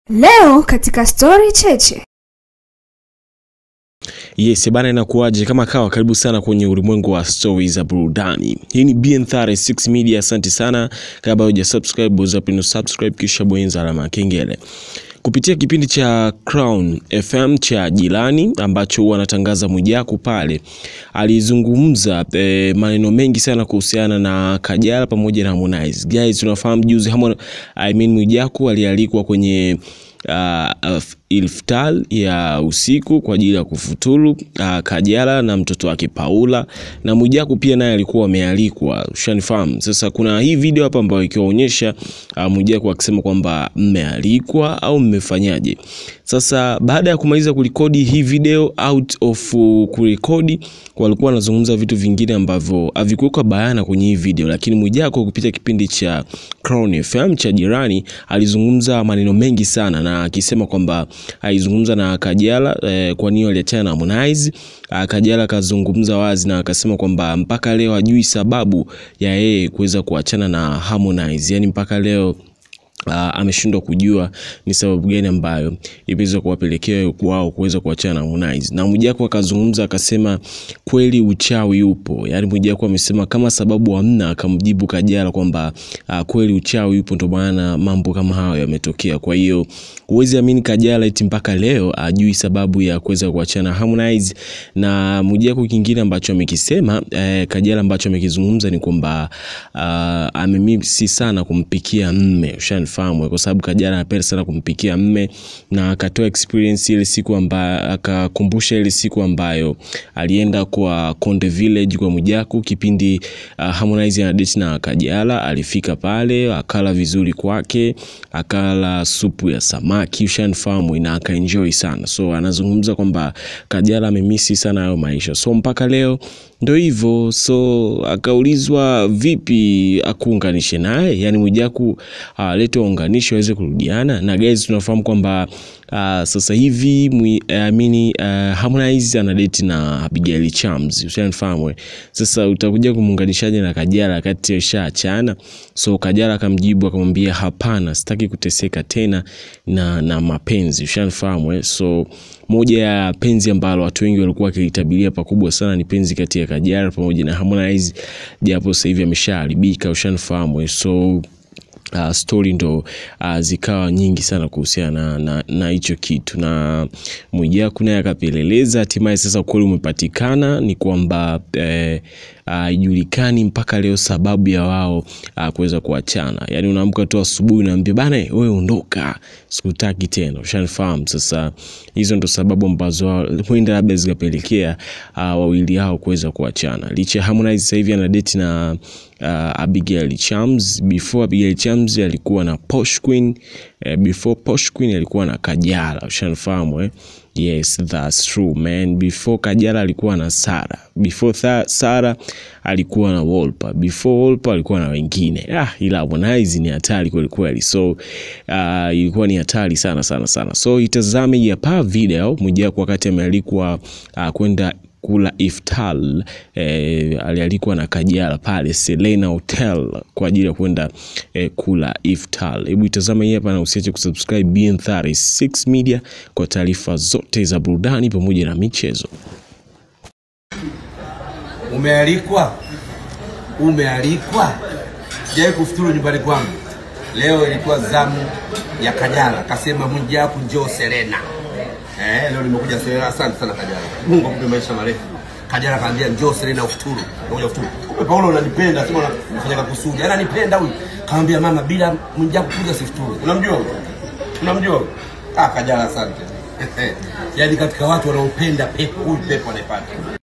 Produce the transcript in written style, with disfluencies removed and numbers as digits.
Leo katika Story Cheche. Yes, bana, inakuaje? Kama kawa, karibu sana kwenye ulimwengu wa stories za burudani. Hii ni BN36 Media, asante sana. Kama hujasubscribe, bonyeza pino subscribe kisha bonyeza alama ya kengele. Kupitia kipindi cha Crown FM cha Jirani ambacho huwa anatangaza Mwijaku pale, alizungumza maneno mengi sana kuhusiana na Kajala pamoja na Harmonize. Guys, tunafahamu juzi Mwijaku alialikwa kwenye iftar ya usiku kwa ajili ya kufuturu Kajala na mtoto wake Paula, na Mwijaku pia naye alikuwa amealikwa, ushanifahamu. Sasa kuna hii video hapa ambayo ikiwaonyesha Mwijaku akisema kwamba mmealikwa au mmefanyaje. Sasa baada ya kumaliza kurekodi hii video, out of kurekodi walikuwa wanazungumza vitu vingine ambavyo havikuwekwa bayana kwenye hii video, lakini Mwijaku kupitia kipindi cha Crown FM cha Jirani alizungumza maneno mengi sana, na akisema kwamba alizungumza na Kajala kwa nini aliachana na Harmonize. Kajala akazungumza wazi na akasema kwamba mpaka leo hajui sababu ya yeye kuweza kuachana na Harmonize. Yani mpaka leo ameshindwa kujua ni sababu gani ambayo imeweza kuwapelekea wao kuweza kuachana na Harmonize. Na Mwijaku akazungumza akasema kweli uchawi upo. Yaani Mwijaku amesema kama sababu hamna, akamjibu Kajala kwamba kweli uchawi upo, ndio maana mambo kama hayo yametokea. Kwa hiyo huwezi amini Kajala eti mpaka leo ajui sababu ya kuweza kuachana Harmonize. Na Mwijaku kingine ambacho amekisema Kajala ambacho amekizungumza ni kwamba amemisi sana kumpikia mme, ushanifahamu, kwa sababu Kajala anapenda sana kumpikia mme, na akatoa experience ile siku ambayo akakumbusha ile siku ambayo alienda kwa Konde Village kwa Mwijaku kipindi Harmonize anadate na Kajala. Alifika pale akala vizuri kwake, akala supu ya samaki, ushanifahamu, na akaenjoy sana. So anazungumza kwamba Kajala amemisi sana hayo maisha, so mpaka leo ndio hivyo. So akaulizwa vipi akuunganishe naye, yani Mwijaku alete waunganishe waweze kurudiana. Na guys, tunafahamu kwamba sasa hivi Harmonize anadate na Abigail Chams, ushanifahamu. Sasa utakuja kumuunganishaje na Kajala wakati ushaachana? So Kajala akamjibu akamwambia hapana, sitaki kuteseka tena na mapenzi, ushanifahamu. So moja ya penzi ambalo watu wengi walikuwa wakilitabiria pakubwa sana ni penzi kati ya Kajala pamoja na Harmonize, japo sasa hivi ameshaharibika, ushanifahamu. So story ndo zikawa nyingi sana kuhusiana na hicho kitu, na Mwijaku naye akapeleleza. Hatimaye sasa ukweli umepatikana ni kwamba haijulikani mpaka leo sababu ya wao kuweza kuachana. Yani unaamka tu asubuhi unaambia bana wewe ondoka, sikutaki tena, ushanifahamu. Sasa hizo ndo sababu ambazo huenda labda zikapelekea wawili hao kuweza kuachana. Licha Harmonize sasa hivi ana date na Abigail Chams. Before Abigail Chams alikuwa na Posh Queen, before Posh Queen alikuwa na Kajala, ushanifahamu. Yes, that's true man. Before Kajala alikuwa na Sara, before Sara alikuwa na Wolper, before Wolper alikuwa na wengine. Ila Harmonize ni hatari kweli kweli. So ilikuwa ni hatari sana sana sana. So itazame hapa video Mwijaku wakati amealikwa kwenda kula iftar, alialikwa na Kajala pale Serena Hotel kwa ajili ya kwenda kula iftar. Hebu itazame hii hapa na usiache kusubscribe BN36 Media kwa taarifa zote za burudani pamoja na michezo. Umealikwa? Umealikwa? Sijawahi kufuturu nyumbani kwangu. Leo ilikuwa zamu ya Kajala, akasema Mwijaku njoo Serena. Leo nimekuja Serena, asante sana Kajala. Mungu akupe maisha marefu. Kajala kaambia njoo Serena ufuturu. Ngoja ufuturu. Kumbe Paulo unanipenda, sema unafanya kusudi. Ananipenda huyu. Kaambia mama bila Mwijaku kuja sifuturu. Unamjua huyu? Unamjua huyu? Kajala asante. Yaani katika watu wanaopenda pepo, huyu pepo anaipata.